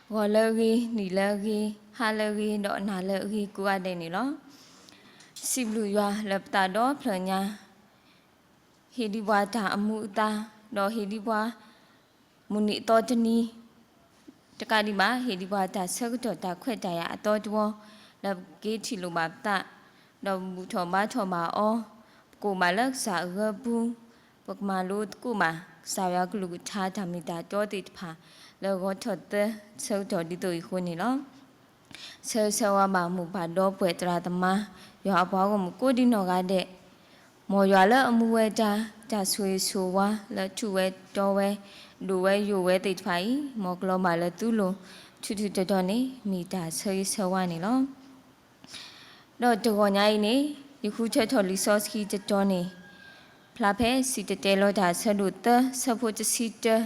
ဂီၤလၢအဂ့ၤ, နံၤလၢအဂ့ၤ, ဟါလၢအဂ့ၤ, ဒီးနၤလၢအဂ့ၤကိးဂၤဒဲးန့ၣ်လီၤ. စံးဘျုးယွၤလၢပသးဒီဖျၢၣ်ညါ, ဟ့ၣ်ဒံးပှၤတၢ်အမူအသါ, ဒီးဟ့ၣ်ဒံးပှၤ မုၢ်နံၤအသီတနံၤ, တကးဒံးဘၣ် ဟ့ၣ်ဒံးပှၤတၢ်ဆၢကတီၢ်တၢ်ခွဲးတၢ်ယာ်အသီတဝီ, လၢပကက့ၤထံၣ်လိာ်ဘၣ်ပသး, ဒီးပဘူၣ်ထီၣ်ဘါထီၣ်ဘၣ်အီၤ, ပကိၣ်ဘၣ်လၢကစၢ်အဂၢၢ်ပူၤ, ပကမၤလိသကိးဘၣ် ကစၢ်ယွၤကလုၢ်ကထါတၢ်မ့ၢ်တၢ်တီသ့ၣ်တဖၣ် လၢဂီၤထီၣ်သၢဆၢကတီၢ်ဒ်သိးအံၤအဃိန့ၣ်လီၤ. ဆၢဂ့ၤဆၢဝါဘၣ်မိၢ်ပၢ်ဒီပုၢ်ဝဲၢ်သရၣ်သမါ, ယွၤအပှၤဂီၢ်မုၢ်ကိးဒံနီၢ်ဂၤဒဲး, မ်ယွၤလၢအမူဝဲတၢ်, တၢ်ဆိၣ်ဂ့ၤဆိၣ်ဝါလၢထူၣ်ဝဲတီဝဲ, ဒိၣ်ဝဲယိာ်ဝဲသ့ၣ်တဖၣ်အံၤ, မ်ကလီၤဘၣ်လၢသုလိၤ, ထူးထူးတီၤတီၤန့ၣ် မ့ၢ်တၢ်ဆၢဂ့ၤဆၢဝါန့ၣ်လီၤ. ဒီးတဂီၤညါအံၤန့ၣ်, ယဃုထၢထီၣ်လံာ်စီဆှံတတီၤန့ၣ်, ဖျါဖဲစံၣ်တဲၤတဲလီၤတၢ်အဆၢဒိၣ်သၢဆၢဖိတဆံတၢ,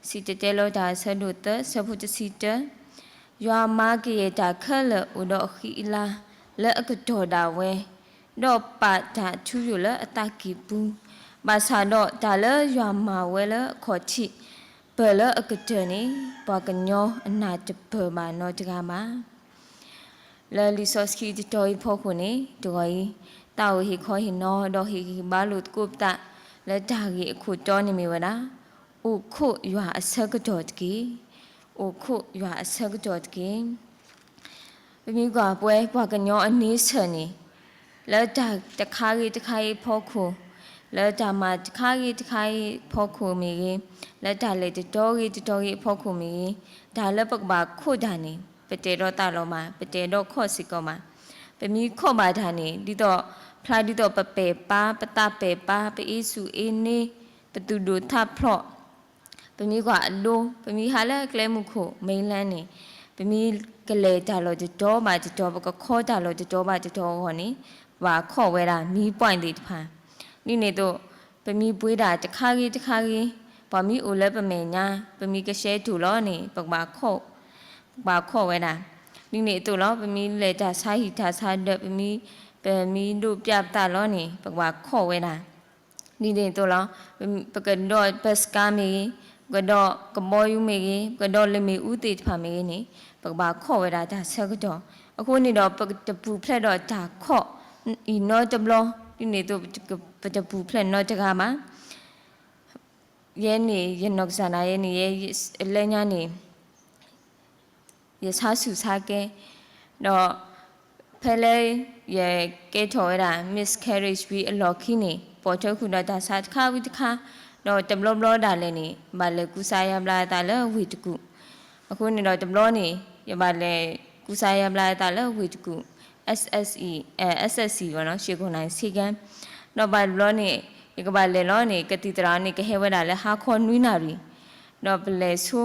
စံၣ်တဲၤတဲလီၤတၢ်အဆၢဒိၣ်သၢဆၢဖိတဆံတၢ, ယွၤမၤကယဲၢ်တၢ်ခဲလၢာ်အိၣ်ဒီးအဃံအလၤလၢအကတီၢ်ဒၣ်ဝဲ, ဒီးပာ်တၢ်ထူယိာ်လၢအသးကံၢ်ပူၤ, ဘၣ်ဆၣ်ဒီးတၢ်လၢယွၤမၤဝဲလၢအခီၣ်ထံး ပၢၢ်လၢအကတၢၢ်န့ၣ်, ပှၤကညီအနၢ်တပၢၢ်ဘၣ်နီတဂၤဘၣ်. လၢလံာ်စီဆှံတတီၤအံၤဖီခိၣ်န့ၣ်, တဂီၤအံၤ, တၢ်အိၣ်ဟ့ၣ်ခီဟ့ၣ်နီၤ ဒီးဟ့ၣ်ဂံၢ်ဟ့ၣ်ဘါလိာ်သကိးပသး လၢတၢ်ဂ့ၢ်အခိၣ်တီန့ၣ်မ့ၢ်ဝဲဒၣ်, အိၣ်ခိးယွၤအဆၢကတီၢ်တက့ၢ်. အိၣ်ခိးယွၤအဆၢကတီၢ်တက့ၢ်. ပမ့ၢ်ကွၢ်ပဝဲပှၤကညီအန့ဆၢၣ်န့ၣ်, လၢတၢ်တခါဂ့ၤတခါအံၤအဖီခိၣ်, လၢတၢ်မၤတခါဂ့ၤတခါအံၤအဖီခိၣ်မ့ၢ်ဂ့ၤ, လၢတၢ်လဲၤတတီၤဂ့ၤတတီၤဂ့ၤအဖီခိၣ်မ့ၢ်ဂ့ၤ, တၢ်လၢပကဘၣ်ခိးတၢ်န့ၣ်, ပတဲဒီးသးလီၤမး, ပတဲဒီးခီၣ်စ့ၢ်ကီးမး. ပမ့ၢ်ခိးဘၣ်တၢ်န့ၣ်, ဒ်သိး, ဖျါဒ်သိးပပဲာ်ပၢ်, ပသးပဲာ်ပၢ်, ပအ့စူၢ်အ့န့, ပသူၣ်ဒိၣ်ထးဖျိး, ပမ့ၢ်ကွၢ်အဒိ, ပမ့ၢ်ဟးလၢအကျဲမုၢ်ခိၣ်, mainland န့ၣ်, ပမ့ၢ်ကလဲၤတၢ်လီၢ်တတီၤဘၣ်တတီၤ, ပကခီတၢ်လီၢ်တတီၤဘၣ်တတီၤအဂီၢ်န့ၣ်, ပဘၣ်ခိးဝဲဒၣ် မံပှဲၢ်သ့ၣ်တဖၣ်. ဒ်န့ၣ်အသိး, ပမ့ၢ်ပှ့ၤဒၣ်တခါဂ့ၤတခါဂ့ၤ, ပှၤမ့ၢ်အိၣ်လၢပမဲာ်ညါ, ပမ့ၢ်ကရှဲတိၢ်လီၤန့ၣ်, ပကဘၣ်ခိး, ပဘၣ်ခိးဝဲဒၣ်. ဒ်န့ၣ်အသိးလီၤ, ပမ့ၢ်လဲၤတၢ်ဆါဟံၣ်တၢ်ဆါဒၢး, ပမ့ၢ်, ပမ့ၢ်ဒိးပျးပသးလီၤန့ၣ်, ပကဘၣ်ခိးဝဲဒၣ်. ဒ်န့ၣ်အသိးလီၤ, ပကဒီးပစကါမ့ၢ်ဂ့ၤ, ပကဒီးကဘီယူၤမ့ၢ်ဂ့ၤ, ပကဒီးလမ့ၣ်အူသ့ၣ်တဖၣ်မ့ၢ်ဂ့ၤန့ၣ်, ပကဘၣ်ခိးဝဲဒၣ်တၢ်ဆၢကတီၢ်. အဃိန့ၣ်ဒီး ပတပူၤဖျဲးဒီးတၢ်ခိးအံၤနီတဘျီ, ဒ်န့ၣ်အသိး, ပတပူၤဖျဲးနီတဂၤဘၣ်. ယဲန့ၣ် ယနီၢ်ကစၢ်ဒၣ်ယဲန့ၣ်, ယဲလၢညါန့ၣ် ယဆါဆူၣ်ဆါကဲ, ဒီးဖဲလၢ ယကဲထီၣ်ဝဲဒၣ် Miss Carriage ဝံၤအလီၢ်ခံန့ၣ်, ပိာ်ထွဲဃုာ်ဒီးတၢ်ဆါတခါဝံၤတခါ, ဒီးတဘျီဘျီဒၣ်လဲာ်န့ၣ်, ဘၣ်လဲၤကူစါယါဘျါအသးလၢဝ့ၢ်တကူၣ်. အဃိန့ၣ်ဒီးတဘျီန့ၣ်, ယဘၣ်လဲၤကူစါယါဘျါအသးလၢဝ့ၢ်တကူၣ်, SSC, SSC ဂီၢ်နီၤ, ရှ့ကိၣ်နၢ်စ့ကဲ, ဒီးဘၣ်တဘျီန့ၣ်, ယကဘၣ်လဲၤလီၤန့ၣ်, ကသံၣ်သရၣ်န့ၣ် ကဟဲဝဲဒၣ်လၢဟါခီနွံနၣ်ရံၣ်, ဒီးပလဲၤဆိ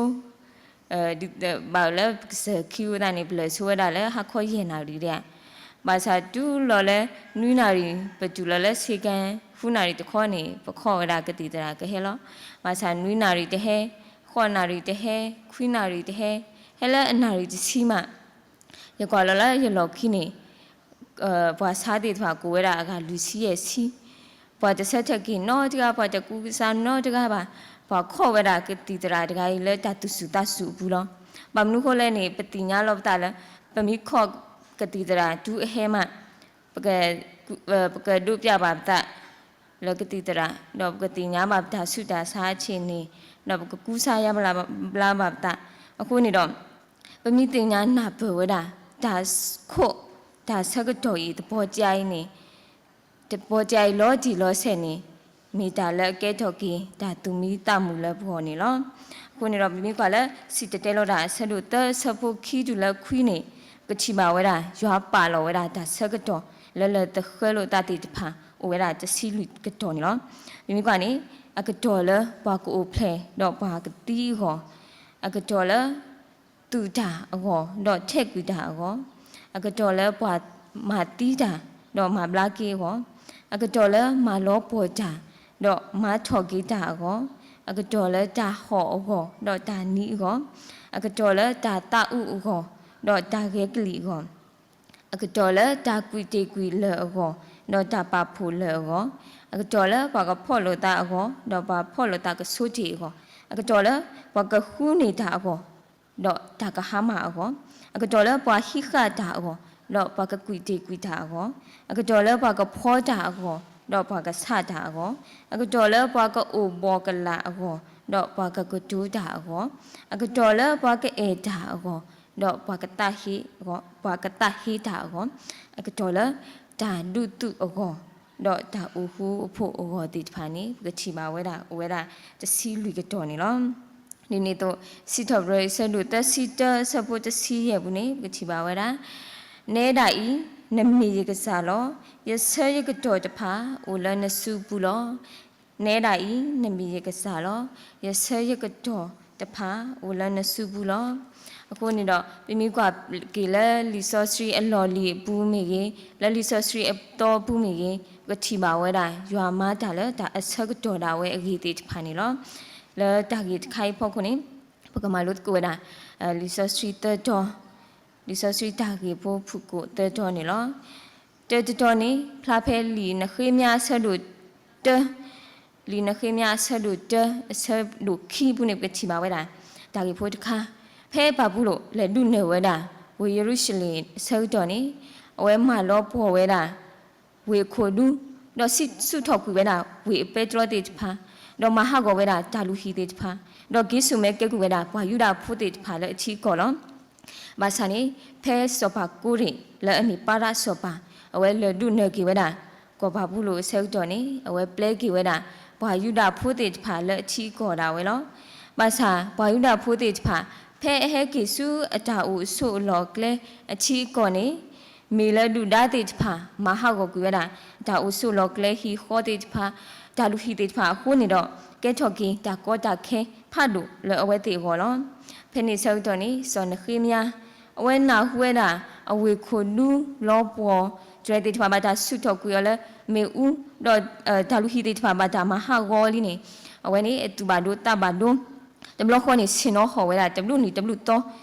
ဘၣ်လၢပကစၢၢ်ခံဝဲသတးန့ၣ်, ပလဲၤဆိဝဲဒၣ်လၢဟါခီယဲၢ်နၣ်ရံၣ်ဒၣ်. ဘၣ်ဆၣ်တုၤလီၤလၢနွံနၣ်ရံၣ်, ပတုၤလီၤလၢစ့ကဲ, ဃုနၣ်ရံၣ်တခီန့ၣ်, ပခိးဝဲဒၣ်ကသံၣ်သရၣ်ကဟဲလီၤ. ဘၣ်ဆၣ်နွံနၣ်ရံၣ်တဟဲ, ဃိးနၣ်ရံၣ်တဟဲ, ခွံနၣ်ရံၣ်တဟဲ, ဟဲလၢအနၣ်ရံၣ်တဆံမး, ယကွၢ်လီၤလၢယလီၢ်ခံန့ၣ်, ပှၤဆါသ့ၣ်တဖၣ်ကိးဝဲဒၣ်အဂၤလွံၢ်ဆံယဲၢ်ဆံ, ပှၤတဆၢထၢၣ်က့ၤနီတဂၤ, ပှၤတကူစါနီတဂၤဘၣ်. ပှၤခိးဝဲဒၣ်ကသံၣ်သရၣ်တဂၤအံၤလၢတၢ်သူၣ်စူၤသးစူၤအပူၤလီၤ. ဘၣ်မနုၤဃိလဲၣ်န့ၣ်, ပသ့ၣ်ညါလီၤပသးလၢ ပမ့ၢ်ခိးကသံၣ်သရၣ်တုၤအဟဲမး, ပက, ပကဒိးပျးဘၣ်ပသးလၢကသံၣ်သရၣ်, ဒီးပကသ့ၣ်ညါဘၣ်ပတၢ်ဆူးတၢ်ဆါအဆ့ၣ်န့ၣ်, ဒီးပကကူစါယါဘျါဘၣ်ပသး. အဃိန့ၣ်ဒီး, ပမ့ၢ်သ့ၣ်ညါနၢ်ပၢၢ်ဝဲဒၣ်, တၢ်ခိး, တၢ်ဆၢကတီၢ်အံၤ တပီၤကါအံၤန့ၣ်, တပီၤကါအံၤလီၤတံၢ်လီၤဆဲးန့ၣ်, မ့ၢ်တၢ်လၢအကဲထီၣ်က့ၤ တၢ်သူၣ်မံသးမုာ်လၢပဂီၢ်န့ၣ်လီၤ. အဃိန့ၣ်ဒီး ပမ့ၢ်ကွၢ်လၢ စံၣ်တဲၤတဲလီၤတၢ် အဆၢဒိၣ်သၢ အဆၢဖိခံတုၤလၢခွံန့ၣ်, ပကထံၣ်ဘၣ်ဝဲဒၣ် ယွၤပာ်လီၤဝဲဒၣ်တၢ်ဆၢကတီၢ် လၢလၢသဃဲလိာ်သးသ့ၣ်တဖၣ် အိၣ်ဝဲဒၣ်တဆံလွံၢ်ကတီၢ်န့ၣ်လီၤ. ပမ့ၢ်ကွၢ်န့ၣ်, အကတီၢ်လၢပှၤကအိၣ်ဖျဲၣ်ဒီးပှၤကသံအဂီၢ်, အကတီၢ်လၢ သူၣ်တၢ်အဂီၢ်, ဒီးထဲးကွံာ်တၢ်အဂီၢ်, အကတီၢ်လၢပှၤမၤသံတၢ်, ဒီးမၤဘျါက့ၤအဂီၢ်, အကတီၢ်လၢမၤလီၤပှီၢ်တၢ်, ဒီးမၤထီၣ်က့ၤတၢ်အဂီၢ်, အကတီၢ်လၢတၢ်ဟီၣ်အဂီၢ်, ဒီးတၢ်နံၤအဂီၢ်, အကတီၢ်လၢတၢ်သးအုးအဂီၢ်, ဒီးတၢ်ဂဲၤကလံၣ်အဂီၢ်, အကတီၢ်လၢတၢ်ကွံာ်တ့ၢ်ကွံာ်လၢၢ်အဂီၢ်, ဒီးတၢ်ပာ်ဖှိၣ်လၢၢ်အဂီၢ်, အကတီၢ်လၢပှၤကဖီၣ်လိာ်သးအဂီၢ်, ဒီးပှၤဖီၣ်လိာ်သးကဆိတ့ၢ်အဂီၢ်, အကတီၢ်လၢပှၤကဃုန့ၢ်တၢ်အဂီၢ်, ဒီးတၢ်ကဟါမၢ်အဂီၢ်, အကတီၢ်လၢပှၤဟံးဃာ်တၢ်အဂီၢ်, ဒီးပှၤကကွံာ်တ့ၢ်ကွံာ်တၢ်အဂီၢ်, အကတီၢ်လၢပှၤကဖီတၢ်အဂီၢ်, ဒီးပှၤကဆးတၢ်အဂီၢ်, အကတီၢ်လၢပှၤကအိၣ်ဘှီၣ်ကလာ်အဂီၢ်, ဒီးပှၤကကတိၤတၢ်အဂီၢ်, အကတီၢ်လၢပှၤကအဲၣ်တၢ်အဂီၢ်, ဒီးပှၤကသးဟ့အဂီၢ်, ပှၤကသးဟ့တၢ်အဂီၢ်, အကတီၢ်လၢတၢ်ဒုးသုးအဂီၢ်, ဒီးတၢ်အိၣ်ဃူအိၣ်ဖိးအဂီၢ်သ့ၣ်တဖၣ်န့ၣ် ပကထံၣ်ဘၣ်ဝဲဒၣ် အိၣ်ဝဲဒၣ်တဆံလွံၢ်ကတီၢ်န့ၣ်လီၤ. ဒ်န့ၣ်အသိး စံးထီၣ်ပတြၢၤအဆၢဒိၣ်သၢဆံတၢ အဆၢဖိတဆံယဲၢ်ပူၤန့ၣ် ပကထံၣ်ဘၣ်ဝဲဒၣ်, နဲဒၣ်အံၤ, နမ့ၢ်ယကစၢ်လီၤ. ယဆၢယကတီၢ်တဖၣ်အိၣ်လၢနစုပူၤလီၤ. နဲဒၣ်အံၤ, နမ့ၢ်ယကစၢ်လီၤ. ယဆၢယကတီၢ်တဖၣ်အိၣ်လၢနစုပူၤလီၤ. အဃိန့ၣ်ဒီး ပမ့ၢ်ကွၢ်က့ၤလၢလံာ်စီဆှံအလီၢ်လံၤအပူၤမ့ၢ်ဂ့ၤ, လၢလံာ်စီဆှံအသီပူၤမ့ၢ်ဂ့ၤ, ပကထံၣ်ဘၣ်ဝဲဒၣ် ယွၤမၤတၢ်လၢတၢ်အဆၢကတီၢ်ဒၣ်ဝဲအဂ့ၢ်သ့ၣ်တဖၣ်န့ၣ်လီၤ. လၢတၢ်ဂ့ၢ်တခါအံၤအဖီခိၣ်န့ၣ် ပကမၤလိသကိးဝဲဒၣ် လံာ်စီဆှံသၢတီၤ, လံာ်စီဆှံတၢ်ဂ့ၢ်ဖိဖုၣ်ကိာ်သၢတီၤန့ၣ်လီၤ. တၢတတီၤန့ၣ် ဖျါဖဲလံာ်နဃ့မယၤအဆၢဒိၣ်တၢ, လံာ်နဃ့မယၤအဆၢဒိၣ်တၢ အဆၢဒိၣ်ခံပူၤန့ၣ် ပကထံၣ်ဘၣ်ဝဲဒၣ် တၢ်ဂ့ၢ်ဖိတခါ, ဖဲပၢ်ပူၤလိာ်လဲၤဒုးနၢၤဝဲဒၣ် ဝ့ၢ်ယရူၤၡလ့ၣ်အဆၢကတီၢ်န့ၣ် အဝဲမၤလီၤပှီၢ်ဝဲဒၣ် ဝ့ၢ်အခိၣ်ဒူ, ဒီးဆူၣ်ထီၣ်ကွံာ်ဝဲဒၣ် ဝ့ၢ်အပဲတြီသ့ၣ်တဖၣ်, ဒီးမၤဟးဂီၤဝဲဒၣ်တၢ်လုၢ်ဟံၣ်သ့ၣ်တဖၣ်, ဒီးက့ၤစိာ်မၢကဲကုၢ်ဝဲဒၣ် ပှၤယူဒၤဖိသ့ၣ်တဖၣ်လၢအထံအကီၢ်လီၤ. ဘၣ်ဆၣ်န့ၣ် ဖဲစီၤပၤကိရ့ၣ် လၢအမ့ၢ်ပၤရၣ်စီၤပၤ အဝဲလဲၤဒုးနၢၤက့ၤဝဲဒၣ် ကီၢ်ပၢ်ပူၤလိာ်အဆၢကတီၢ်န့ၣ် အဝဲပျဲက့ၤဝဲဒၣ် ပှၤယူဒၤဖိသ့ၣ်တဖၣ်လၢအထံအကီၢ်ဒၣ်ဝဲလီၤ. ဘၣ်ဆၣ်ပှၤယူဒၤဖိသ့ၣ်တဖၣ် ဖဲအဟဲက့ၤဆူအတၢ်အိၣ်အဆိးအလီၢ်အကျဲအထံအကီၢ်န့ၣ် မ့ၢ်လၢဒုၣ်ဒါသ့ၣ်တဖၣ် မၤဟးဂီၤကွံာ်ဝဲဒၣ် တၢ်အိၣ်ဆိးလီၢ်ကျဲဟံၣ်ဃီသ့ၣ်တဖၣ်, တၢ်လုၢ်ဟံၣ်သ့ၣ်တဖၣ်အဃိန့ၣ်ဒီး ကဲထီၣ်က့ၤတၢ်ကီတၢ်ခဲဖးဒိၣ်လၢအဝဲသ့ၣ်အဂီၢ်လီၤ. ဖဲန့ၣ်အဆၢကတီၢ်န့ၣ် စီၤနဃ့မယၤ အဝဲနၢ်ဟူဝဲဒၣ် အဝ့ၢ်ခိၣ်ဒူလီၤပှီၢ် တြဲၤသ့ၣ်တဖၣ်ဘၣ်တၢ်ဆူၣ်ထီၣ်ကွံာ်အီၤလၢမ့ၣ်အူ, ဒီးတၢ်လုၢ်ဟံၣ်သ့ၣ်တဖၣ် ဘၣ်တၢ်မၤဟးဂီၤလံန့ၣ်, အဝဲန့ၣ် အသူၣ်ဘၣ်ဒိသးဘၣ်ဒိ တဘျီဃီန့ၣ် ဆ့ၣ်နီၤဟီၣ်ဝဲဒၣ် တဘျုးနံၤတဘျုးသီ,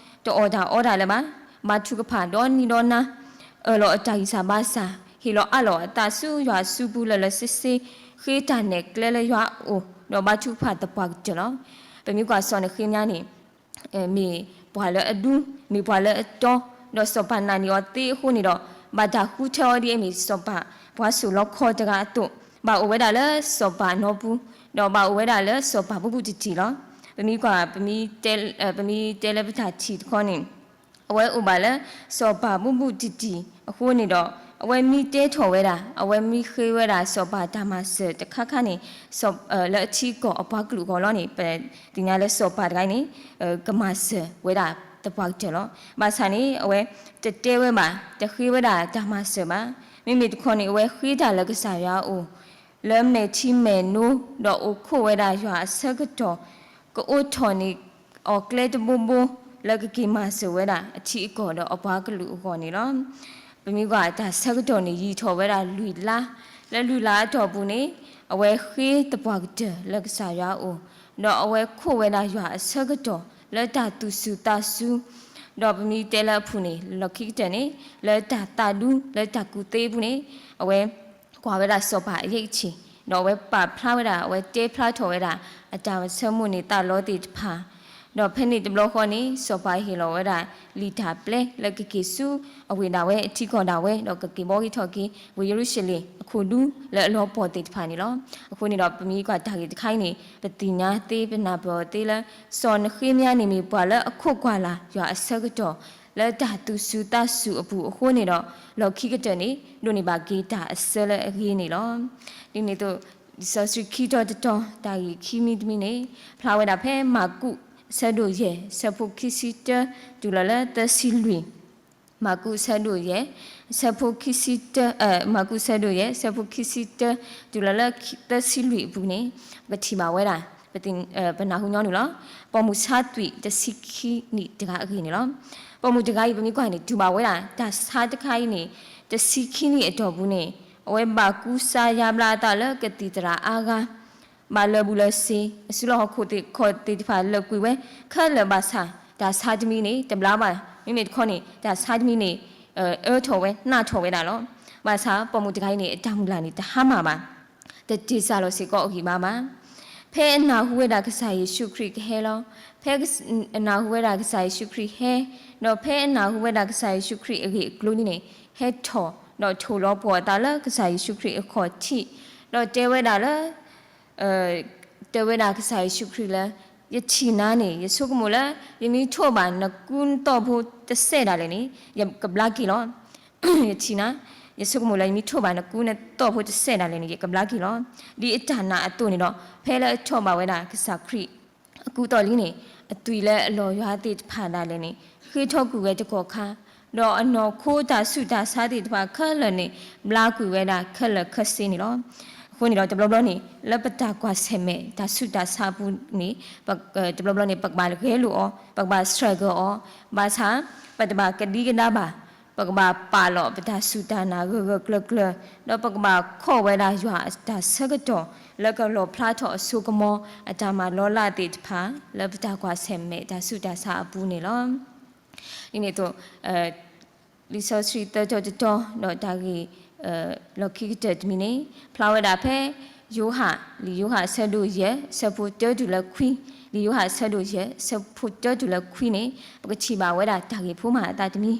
တအီၣ်တၢ်အီတၢ်လၢၤဘၣ်, ဘါထုကဖၣ်ဒီနံၤဒီနၤ, အၢၣ်လီၤအတၢ်ဂံၢ်စၢ်ဘါစၢ်, ဟ့ၣ်လီၤအးလီၤအသးဆူယွၤအစုပူၤလၢာ်လၢာ်ဆ့ဆ့, ဃ့တၢ်နဲၣ်ကျဲလၢယွၤအအိၣ်, ဒီးဘါထုကဖၣ်သပှၢ်ကတၢၢ်လီၤ. ပမ့ၢ်ကွၢ်စီၤနဃ့မယၤန့ၣ် မ့ၢ်ပှၤလၢအဒူ, မ့ၢ်ပှၤလၢအတီ, ဒီးစီၤပၤနာ်န့ၢ်အီၤသ့အဃိန့ၣ်ဒီး ဘၣ်တၢ်ဃုထၢအီၤဒ်အမ့ၢ်စီၤပၤ ပှၤစိာ်လီခီတဂၤအသိး, ဘၣ်အိၣ်ဝဲဒၣ်လၢစီၤပၤအနီပူၤ, ဒီးဘၣ်အိၣ်ဝဲဒၣ်လၢစီၤပၤဘူးဘူးတံၢ်တံၢ်လီၤ. ပမ့ၢ်ကွၢ် ပမ့ၢ်တဲလၢပတၢ်ထံၣ်တခီန့ၣ် အဝဲအိၣ်ဘၣ်လၢစီၤပၤဘူးဘူးတံၢ်တံၢ်အဃိန့ၣ်ဒီး အဝဲမ့ၢ်တဲထီၣ်ဝဲဒၣ်, အဝဲမ့ၢ်ဃ့ဝဲဒၣ်စီၤပၤတၢ်မၤစၢၤတခါခါန့ၣ် လၢအထံအကီၢ်အပှၤကလုာ်အဂီၢ်လီၤန့ၣ် ပသ့ၣ်ညါလၢစီၤပၤတဂၤအံၤန့ၣ် ကမၤစၢၤဝဲဒၣ်သပှၢ်ကတၢၢ်လီၤ. ဘၣ်ဆၣ်န့ၣ် အဝဲတတဲဝဲဘၣ်, တဃ့ဝဲဒၣ်တၢ်မၤစၢၤဘၣ်. မ့မ့ၢ်တခီန့ၣ် အဝဲဃ့တၢ်လၢကစၢ်ယွၤအအိၣ် လၢမဲာ်ထံမဲာ်နိ ဒီးအိၣ်ခိးဝဲဒၣ်ယွၤအဆၢကတီၢ် ကအိးထီၣ်န့ၢ်အီၤကျဲတဘိဘိ လၢကက့ၤမၤစၢၤဝဲဒၣ်အထံအကီၢ်ဒီးအပှၤကလုာ်အဂီၢ်န့ၣ်လီၤ. ပမ့ၢ်ကွၢ်တၢ်ဆၢကတီၢ်န့ၣ် ယံာ်ထီၣ်ဝဲဒၣ်လွံၢ်လါ, လၢလွံၢ်လါအတီၢ်ပူၤန့ၣ် အဝဲဃ့သပှၢ်ကတၢၢ်လၢကစၢ်ယွၤအအိၣ်, ဒီးအဝဲခိးဝဲဒၣ်ယွၤအဆၢကတီၢ် လၢတၢ်သူၣ်စူၤသးစူၤ, ဒီးပမ့ၢ်တဲလၢအပူၤန့ၣ် လီၢ်ခံကတၢၢ်န့ၣ် လၢတၢ်သးဒူ လၢတၢ်ကူၣ်သ့အပူၤန့ၣ် အဝဲကွၢ်ဝဲဒၣ်စီၤပၤအရိတ်အထံး, ဒီးအဝဲပာ်ဖျါဝဲဒၣ် အဝဲတဲဖျါထီၣ်ဝဲဒၣ် အတၢ်ဆၢမိၣ်န့ၢ်သးလီသ့ၣ်တဖၣ်, ဒီးဖဲန့ၣ်တဘျီဃီန့ၣ် စီၤပၤဟ့ၣ်လီၤဝဲဒၣ် လံာ်တၢ်ပျဲလၢကက့ၤဆူအဝ့ၢ်ဒၣ်ဝဲ အထံကီၢ်ဒၣ်ဝဲ ဒီးကက့ၤဘှီဂ့ၤထီၣ်က့ၤ ဝ့ၢ်ယရူၤၡလ့ၣ်အခိၣ်ဒူလၢအလီၤပှီၢ်သ့ၣ်တဖၣ်န့ၣ်လီၤ. အဃိန့ၣ်ဒီး ပမ့ၢ်ကွၢ်တၢ်ဂ့ၢ်တခါအံၤန့ၣ် ပသ့ၣ်ညါသ့ ပနၢ်ပၢၢ်အီၤသ့လၢ စီၤနဃ့မယၤန့ၣ်မ့ၢ်ပှၤလၢ အခိးကွၢ်လၢ် ယွၤအဆၢကတီၢ် လၢတၢ်သူၣ်စူၤသးစူၤအပူၤအဃိန့ၣ်ဒီး လီၢ်ခံကတၢၢ်န့ၣ် ဒိးန့ၢ်ဘၣ်က့ၤတၢ်အစၢလၢအဂ့ၤန့ၣ်လီၤ. ဒ်န့ၣ်အသိး လံာ်စီဆှံခံတီၤတတီၤ တၢ်ဂ့ၢ်ခံမံၤတမံၤန့ၣ် ဖျါဝဲဒၣ်ဖဲမၢ်ကူး အဆၢဒိၣ်ယဲၢ် အဆၢဖိခံဆံတၢ တုၤလီၤလၢသၢဆံလွံၢ်, မၢ်ကူး အဆၢဒိၣ်ယဲၢ် အဆၢဖိခံဆံတၢ, မၢ်ကူး အဆၢဒိၣ်ယဲၢ် အဆၢဖိခံဆံတၢ တုၤလီၤလၢသၢဆံလွံၢ်အပူၤန့ၣ် ပကထံၣ်ဘၣ်ဝဲဒၣ် ပနၢ်ဟူညီနုၢ်လီၤ. ပိာ်မုၣ်ဆါသွံၣ် တဆံခံနံၣ်တဂၤအဂ့ၢ်န့ၣ်လီၤ. ပိာ်မုၣ်တဂၤအံၤ ပမ့ၢ်ကွၢ်န့ၣ် တူၢ်ဘၣ်ဝဲဒၣ် တၢ်ဆါတခါအံၤန့ၣ် တဆံခံနံၣ်အတီၢ်ပူၤန့ၣ် အဝဲဘၣ်ကူစါယါဘျါအသးလၢကသံၣ်သရၣ်အါဂၤ ဘၣ်လၢာ်ဘူၣ်လၢာ်စ့ၤ အစုလီၢ်ဟီၣ်ခိၣ်သ့ၣ်ခီၣ်သ့ၣ်တဖၣ်လၢာ်ကွံာ်ဝဲခဲလၢာ်ဘၣ်ဆၣ် တၢ်ဆါတမံၤန့ၣ် တဘျါဘၣ်. မ့မ့ၢ်တခီန့ၣ် တၢ်ဆါတမံၤန့ၣ် အၢထီၣ်ဝဲ နးထီၣ်ဝဲဒၣ်လီၤ. ဘၣ်ဆၣ် ပိာ်မုၣ်တဂၤအံၤန့ၣ် အတၢ်မုၢ်လၢ်န့ၣ် တဟါမၢ်ဘၣ်, တတ့ၢ်စၢ်လီၤစ့ၢ်ကီးအဂံၢ်ဘါဘၣ်. ဖဲအနၢ်ဟူဝဲဒၣ်ကစၢ်ယ့ၣ်ၡူးခရံာ်ကဟဲလီၤ, ဖဲအနၢ်ဟူဝဲဒၣ်ကစၢ်ယ့ၣ်ၡူးခရံာ်ဟဲ, ဒီးဖဲအနၢ်ဟူဝဲဒၣ်ကစၢ်ယ့ၣ်ၡူးခရံာ်အဂ့ၢ်အကျိၤန့ၣ်, ဟဲထီၣ်ဒီးထိၣ်လီၤပှီၢ်အသးလၢကစၢ်ယ့ၣ်ၡူးခရံာ်အခီၣ်ထံး, ဒီးတဲဝဲဒၣ်လၢ တဲဝဲဒၣ်ကစၢ်ယ့ၣ်ၡူးခရံာ်လၢ ယထံၣ်နၤန့ၣ် ယဆိကမိၣ်လၢ ယမ့ၢ်ထိးဘၣ်နကူနသီၣ်ဖိတစဲးဒၣ်လဲာ်န့ၣ် ယကဘျါက့ၤလီၤ. ယထံၣ်နၤ, ယဆိကမိၣ်လၢယမ့ၢ်ထိးဘၣ်နကူနသီၣ်ဖိတစဲးဒၣ်လဲာ်န့ၣ် ယကဘျါက့ၤလီၤ. ဒ်အတၢ်နာ်အသိးန့ၣ်ဒီး ဖဲလၢအထိးဘၣ်ဝဲဒၣ်ကစၢ်ခရံာ် အကူအသီၣ်လံန့ၣ် အသွံၣ်လၢအလီၤယွၤသ့ၣ်တဖၣ်ဒၣ်လဲာ်န့ၣ် ဃ့ထီကွံာ်ဝဲတကီၢ်ခါ, ဒီးအနီၢ်ခိတၢ်ဆူးတၢ်ဆါသ့ၣ်တဖၣ်ခဲလၢာ်န့ၣ် ဘျါကွံာ်ဝဲဒၣ်ခဲလၢာ်ခဲဆ့န့ၣ်လီၤ. အဃိန့ၣ်ဒီးတဘျီဘျီန့ၣ် လၢပတၢ်ကွၢ်ဆၢၣ်မဲာ်တၢ်ဆူးတၢ်ဆါအပူၤန့ၣ် တဘျီဘျီန့ၣ် ပကဘၣ်ဂဲၤလိာ်အီၤ, ပကဘၣ် struggle အီၤ, ဘၣ်ဆၣ် ပတဘၣ်ကဒံကဒါဘၣ်, ပကဘၣ်ပာ်လီၤပတၢ်စူၢ်တၢ်နာ်ဂၢၢ်ဂၢၢ်ကျၢၤကျၢၤ, ဒီးပကဘၣ်ခိးဝဲဒၣ်ယွၤအတၢ်ဆၢကတီၢ် လၢကလီၣ်ဖျါထီၣ်အစိကမီၤ အတၢ်မၤလီၤလးသ့ၣ်တဖၣ် လၢပတၢ်ကွၢ်ဆၢၣ်မဲာ်တၢ်ဆူးတၢ်ဆါအပူၤန့ၣ်လီၤ. ဒ်န့ၣ်အသိး လံာ်စီဆှံသၢတီၤတတီၤ ဒီးတၢ်ဂ့ၢ် လီၢ်ခံကတၢၢ်တမံၤန့ၣ် ဖျါဝဲဒၣ်ဖဲ ယိၤဟၣ်, လံာ်ယိၤဟၣ်အဆၢဒိၣ်ယဲၢ် အဆၢဖိတၢတုၤလၢခွံ, လံာ်ယိၤဟၣ်အဆၢဒိၣ်ယဲၢ် အဆၢဖိတၢတုၤလၢခွံန့ၣ် ပကထံၣ်ဘၣ်ဝဲဒၣ်တၢ်ဂ့ၢ်ဖိမၤအသးတမံၤ,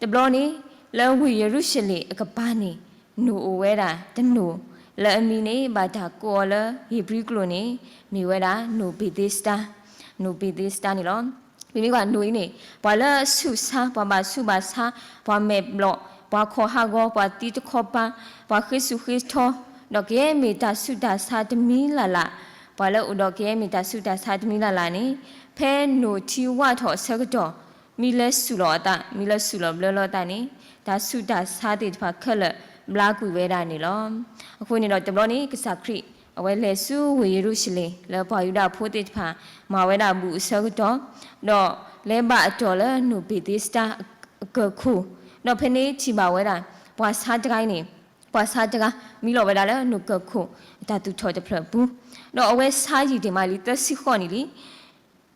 တဘျီန့ၣ် လၢဝ့ၢ်ယရူၤၡလ့ၣ်အကပၤန့ၣ် နိၣ်အိၣ်ဝဲဒၣ်တနိၣ် လၢအမံၤန့ၣ် ဘၣ်တၢ်ကိးအီၤလၢဧ့ၤဘြံၤကျိာ်န့ၣ် မ့ၢ်ဝဲဒၣ်နိၣ်ဘ့းသ့စတါ, နိၣ်ဘ့းသ့စတါန့ၣ်လီၤ. ပမ့ၢ်ကွၢ်နိၣ်အံၤန့ၣ် ပှၤလၢအဆူးဆါ, ပှၤဘၣ်ဆူးဘၣ်ဆါ, ပှၤမဲာ်ဘျီၣ်, ပှၤခီၣ်ဟးဂီၤ, ပှၤသံတခီပၤ, ပှၤဃ့ဆူၣ်ဃ့ထီ, ဒီးကယဲၢ်မ့ၢ်တၢ်ဆူးတၢ်ဆါတမံၤလၢ်လၢ်, ပှၤလၢအိၣ်ဒီးကယဲၢ်မ့ၢ်တၢ်ဆူးတၢ်ဆါတမံၤလၢ်လၢ်န့ၣ် ဖဲနိၣ်ထံဝးထီၣ်အဆၢကတီၢ် မ့ၢ်လဲၤဆူၣ်လီၤအသး, မ့ၢ်လဲၤဆူၣ်လီၤဘျၢလီၤအသးန့ၣ် တၢ်ဆူးတၢ်ဆါသ့ၣ်တဖၣ်ခဲလၢာ်ဘျါကွံာ်ဝဲဒၣ်န့ၣ်လီၤ. အဃိန့ၣ်ဒီးတဘျီန့ၣ် ကစၢ်ခရံာ် အဝဲလဲၤဆူဝ့ၢ်ယရူၤၡလ့ၣ် လၢပှၤယူဒၤဖိသ့ၣ်တဖၣ် မၤဝဲဒၣ်ဘူၣ်အဆၢကတီၢ်, ဒီးလဲၤဘၣ်အတီၢ်လၢနိၣ်ဘ့းသ့စတါအကၢၢ်ခိၣ်, ဒီးဖဲန့ၣ်ထံၣ်ဘၣ်ဝဲဒၣ် ပှၤဆါတဂၤအံၤန့ၣ်, ပှၤဆါတဂၤ မံလီၤဝဲဒၣ်လၢနိၣ်ကၢၢ်ခိၣ်အတၢ်သူၣ်ထီၣ်တဖျၢၣ်အပူၤ, ဒီးအဝဲဆါယံာ်တ့ၢ်မးလံ သၢဆံဃိးနံၣ်လံ.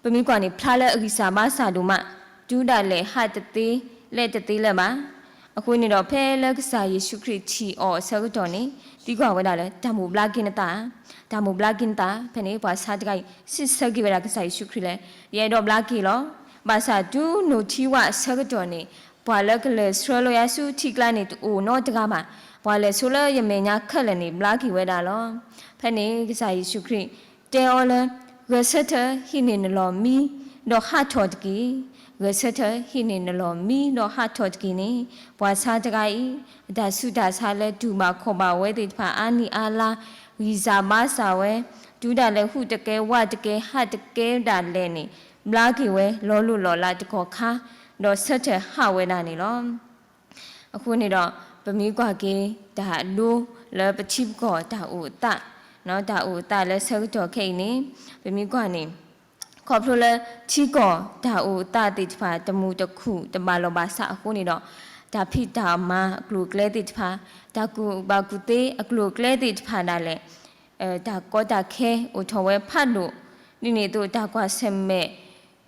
ပမ့ၢ်ကွၢ်န့ၣ် ဖျါလၢအဂံၢ်စၢ်ဘါစၢ်ဒိၣ်မး, တုၤဒၣ်လဲာ်ဟးတသ့ လဲၤတသ့လၢၤဘၣ်. အဃိန့ၣ်ဒီး ဖဲလၢကစၢ်ယ့ၣ်ၡူးခရံာ်ထံၣ်အီၤအဆၢကတီၢ်န့ၣ် သံကွၢ်ဝဲဒၣ်လၢ တၢ်မိၣ်ဘျါက့ၤနသး, တၢ်မိၣ်ဘျါက့ၤနသး. ဖဲန့ၣ် ပှၤဆါတဂၤအံၤ စံးဆၢက့ၤဝဲဒၣ်ကစၢ်ယ့ၣ်ၡူးခရံာ်လၢ ယအဲၣ်ဒိးဘျါက့ၤလီၤ. ဘၣ်ဆၣ်တုၤနိၣ်ထံဝးအဆၢကတီၢ်န့ၣ် ပှၤလၢကလဲၤဆှၢလီၤယၤဆူထံကျါန့ၣ်တအိၣ်နီတဂၤဘၣ်. ပှၤလဲၤဆိလၢယမဲာ်ညါခဲလၢာ်န့ၣ် ဘျါက့ၤဝဲဒၣ်လီၤ. ဖဲန့ၣ် ကစၢ်ယ့ၣ်ၡူးခရံာ် တဲအီၤလၢ ဂဲၤဆၢထၢၣ်ဟံးန့ၢ်နလီၢ်မံ ဒီးဟးထီၣ်တက့ၢ်. ဂဲၤဆၢထၢၣ်ဟံးန့ၢ်နလီၢ်မံ ဒီးဟးထီၣ်တက့ၢ်န့ၣ် ပှၤဆါတဂၤအံၤ အတၢ်ဆူးတၢ်ဆါလၢတူၢ်ဘၣ်ခီၣ်ဘၣ်ဝဲသ့ၣ်တဖၣ်အါနံၣ်အါလါ ဂံၢ်စၢ်ဘါစၢ်ဝဲ, တုၤဒၣ်လဲာ်ဟူးတကဲဝးတကဲဟးတကဲဒၣ်လဲာ်န့ၣ် ဘျါက့ၤဝဲလီၤလိၢ်လီၤလးတကီၢ်ခါ, ဒီးဆၢထၢၣ်ဟးဝဲဒၣ်န့ၣ်လီၤ. အဃိန့ၣ်ဒီး ပမ့ၢ်ကွၢ်က့ၤတၢ်အဒိလၢပထံပကီၢ်တၢ်အိၣ်အသး, တၢ်အိၣ်အသးလၢဆၢကတီၢ်ခဲအံၤန့ၣ် ပမ့ၢ်ကွၢ်န့ၣ် ခီဖျိလၢထံကီၢ်တၢ်အိၣ်အသးသ့ၣ်တဖၣ် တမုာ်တခုၣ်တဘၣ်လီၢ်ဘၣ်ဆၣ်အဃိန့ၣ်ဒီး တၢ်ဖံးတၢ်မၤအကျိၤအကျဲသ့ၣ်တဖၣ်, တၢ်ကူၣ်ဘၣ်ကူၣ်သ့အကျိၤအကျဲသ့ၣ်တဖၣ်ဒၣ်လဲာ် တၢ်ကီတၢ်ခဲအိၣ်ထီၣ်ဝဲဖးဒိၣ်, ဒ်န့ၣ်အသိးတၢ်ကွၢ်ဆၢၣ်မဲာ်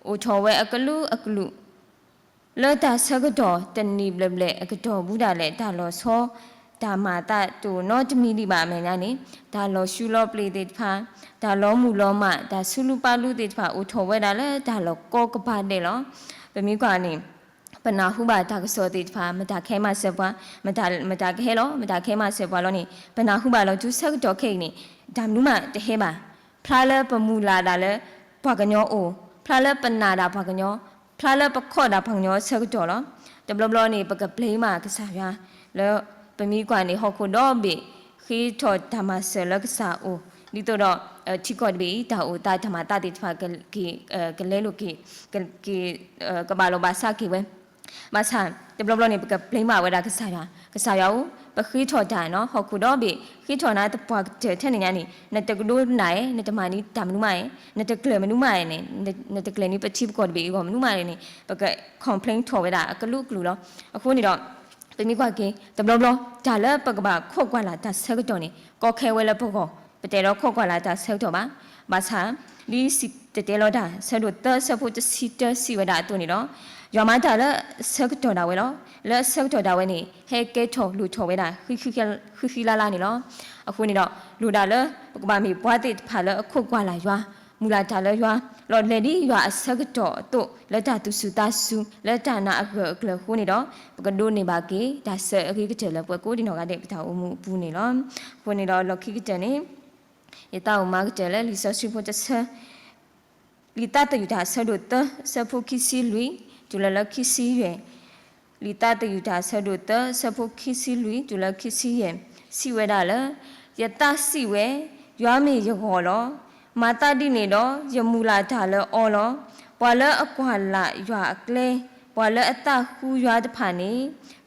အိၣ်ထီၣ်ဝဲအကလုာ်ကလုာ် လၢတၢ်ဆၢကတီၢ်တနံၣ်ဘျဲၣ်ဘျဲၣ်အကတီၢ်ဘူးဒၣ်လဲာ် တၢ်လီၤဆီ တၢ်မၤသးတအိၣ်နီတမံၤဒံးဘၣ်အမဲာ်ညါန့ၣ် တၢ်လီၤဆူလီၤပျ့ၤသ့ၣ်တဖၣ်, တၢ်လီၤမုၢ်လီၤမၢ် တၢ်ဆူလူပာ်လူသ့ၣ်တဖၣ် အိၣ်ထီၣ်ဝဲဒၣ်လၢတၢ်လီၢ်ကိးကပၤဒဲးလီၤ. ပမ့ၢ်ကွၢ်န့ၣ် ပနၢ်ဟူဘၣ်တၢ်ကစီၣ်သ့ၣ်တဖၣ် မတၤကဟဲမၤစၢၤပှၤ, မတၤကဟဲလီၤ မတၤကဟဲမၤစၢၤပှၤလီၤန့ၣ် ပနၢ်ဟူဘၣ်လီၤ. တုၤဆၢကတီၢ်ခဲအံၤန့ၣ် တၢ်မနုၤမးတဟဲဘၣ်. ဖျါလၢပမုၢ်လၢ်ဒၣ်လၢပှၤကညီအိၣ်, ဖျါလၢပနာ်ဒၣ်ပှၤကညီ, ဖျါလၢပခိးဒၣ်ပှၤကညီဆၢကတီၢ်လီၤ. တဘျီဘျီန့ၣ် ပကဘျ့မးကစၢ်ယွၤ လၢပမ့ၢ်ကွၢ်န့ၣ် ဟီၣ်ခိၣ်ဒီဘ့ၣ် ဃ့ထီၣ်တၢ်မၤစၢၤလၢကစၢ်အအိၣ် ဒ်သိးဒီး ထံကီၢ်တဘ့ၣ်အံၤ တၢ်အိၣ်သးတၢ်မၤသးသ့ၣ်တဖၣ် ကလဲလိာ်က့ၤ က ကဘၣ်လီၢ်ဘၣ်စးက့ၤဝဲ ဘၣ်ဆၣ် တဘျီဘျီန့ၣ် ပကဘျ့မးဝဲဒၣ်ကစၢ်ယွၤ, ကစၢ်ယွၤဧၢ, ပဃ့ထီၣ်တၢ်နီၤ ဟီၣ်ခိၣ်ဒီဘ့ၣ် ဃ့ထီၣ်နၤသပှၢ်ကတၢၢ်ထဲန့ၣ်ညါန့ၣ် နတကဒိကနၣ်ဧါ, နတမၤန့ၢ်တၢ်မနုၤမးဧါ, နတကျၢၤမနုၤမးဧါန့ၣ်, နတကျၢၤန့ၢ်ပထံပကီၢ်တဘ့ၣ်အဂီၢ်မနုၤမးန့ၣ် ပက complain ထီၣ်ဝဲဒၣ်အကလုာ်ကလုာ်လီၤ. အဃိန့ၣ်ဒီး ပမ့ၢ်ကွၢ်က့ၤ တဘျီဘျီ တၢ်လၢပကဘၣ်ခိးကွၢ်လၢ်တၢ်ဆၢကတီၢ်န့ၣ် ကီခဲဝဲလၢပဂီၢ်, ပတအဲၣ်ဒိးခိးကွၢ်လၢ်တၢ်ဆၢကတီၢ်ဘၣ်. ဘၣ်ဆၣ် ဒ်စံၣ်တဲၤတဲလီၤတၢ် ဆၢဒိၣ်သၢ ဆၢဖိတဆံတၢ စံးဝဲဒၣ်အသိးန့ၣ်ဒီး, ယွၤမၤတၢ်လၢအဆၢကတီၢ်ဒၣ်ဝဲလီၤ. လၢအဆၢကတီၢ်ဒၣ်ဝဲန့ၣ် ဟဲကဲထီၣ်လိၣ်ထီၣ်ဝဲဒၣ် ဃံဃံလၤလၤန့ၣ်လီၤ. အဃိန့ၣ်ဒီး လိၣ်ဒၣ်လၢ ပကဘၣ်မ့ၢ်ပှၤသ့ၣ်တဖၣ်လၢအခိးကွၢ်လၢ်ယွၤ, မုၢ်လၢ်တၢ်လၢယွၤ, လီၤလဲၤဒ်ယွၤအဆၢကတီၢ်အသိး လၢတၢ်သူၣ်စူၤသးစူၤ လၢတၢ်နာ်အဂၢၢ်အကျၢၤအဃိန့ၣ်ဒီး, ပကဒိးန့ၢ်ဘၣ်က့ၤ တၢ်ဆၢအဂ့ၤကတၢၢ်လၢပှၤကိးဒံနီၢ်ဂၤဒဲး ပတၢ်အိၣ်မူအပူၤန့ၣ်လီၤ. အဃိန့ၣ်ဒီး လီၢ်ခံကတၢၢ်န့ၣ် ယသးအိၣ်မၤကတၢၢ်လၢလံာ်စီဆှံဖိတဆၢ, လံာ်သးသယုၢ်တၢ်ဆၢဒိၣ်သၢ ဆၢဖိခံဆံလွံၢ် တုၤလၢလၢခံဆံယဲၢ်, လံာ်သးသယုၢ်တၢ်ဆၢဒိၣ်သၢ ဆၢဖိခံဆံလွံၢ် တုၤလၢခံဆံယဲၢ်, စံးဝဲဒၣ်လၢ, ယသးစံးဝဲ, ယွၤမ့ၢ်ယဂီၢ်လီၤ. မၤသးဒ်န့ၣ်ဒီး ယမုၢ်လၢ်တၢ်လၢအီၤလီၤ. ပှၤလၢအကွၢ်လၢ်ယွၤအကျဲ, ပှၤလၢအသးဃုယွၤတဖၣ်န့ၣ်,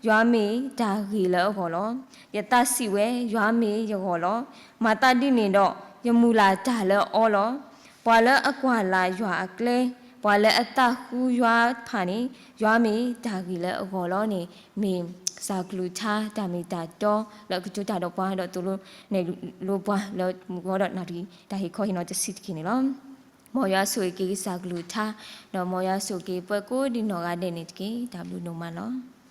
ယွၤမ့ၢ်တၢ်ဂ့ၤလၢအဂီၢ်လီၤ. ယသးစံးဝဲ, ယွၤမ့ၢ်ယဂီၢ်လီၤ. မၤသးဒ်န့ၣ်ဒီး ယမုၢ်လၢ်တၢ်လၢအီၤလီၤ. ပှၤလၢအကွၢ်လၢ်ယွၤအကျဲ, ပှၤလၢအသးဃုယွၤတဖၣ်န့ၣ်, ယွၤမ့ၢ်တၢ်ဂ့ၤလၢအဂီၢ်လီၤန့ၣ်, မ့ၢ်ကစၢ်ကလုၢ်ကထါ တၢ်မ့ၢ်တၢ်တီ လၢအကတိၤတၢ်ဒီးပှၤ ဒီးသိၣ်လိနဲၣ်လိပှၤလၢမုၢ်ဂီၤဒီးနၣ်ရံၣ် တၢ်ဟ့ၣ်ခီဟ့ၣ်နီၤတဆံးတက့ၢ်န့ၣ်လီၤ. မ်ယွၤဆိၣ်ဂ့ၤက့ၤကစၢ်ကလုၢ်ကထါ, ဒီးမ်ယွၤဆိၣ်ဂ့ၤက့ၤပှၤကိးဒံနီၢ်ဂၤဒဲးန့ၣ်တက့ၢ်. တၢ်ဘျုးဒိၣ်မးလီၤ.